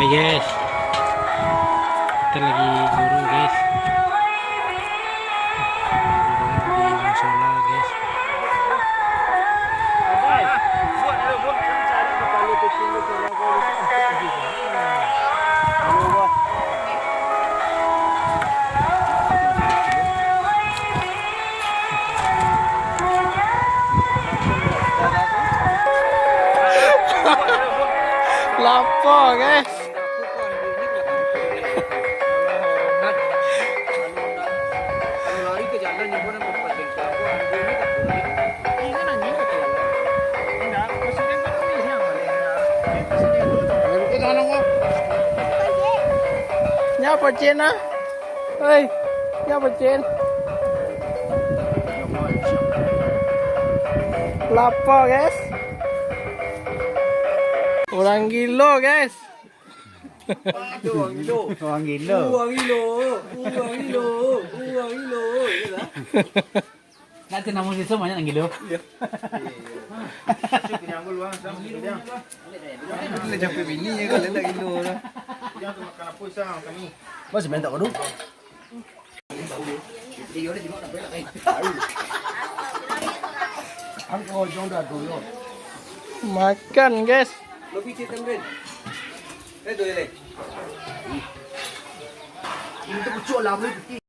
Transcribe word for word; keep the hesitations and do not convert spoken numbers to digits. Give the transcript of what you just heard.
Yes. Kita lagi guru, guys. Guru di musola, guys. Lapar, guys. Nyo apo, Cin, ah? Oi, nyo apo, Cin? Lapar, guys. Urang gilo, guys. Urang gilo. Urang gilo. Urang gilo. Urang gilo. Urang gilo. Iyolah. Nak tu namo siswa banyak nan gilo. Iyo. Itu lah capek bini ya kalau nak gilo lah. Bos, main tak kau tu? Makan, guys.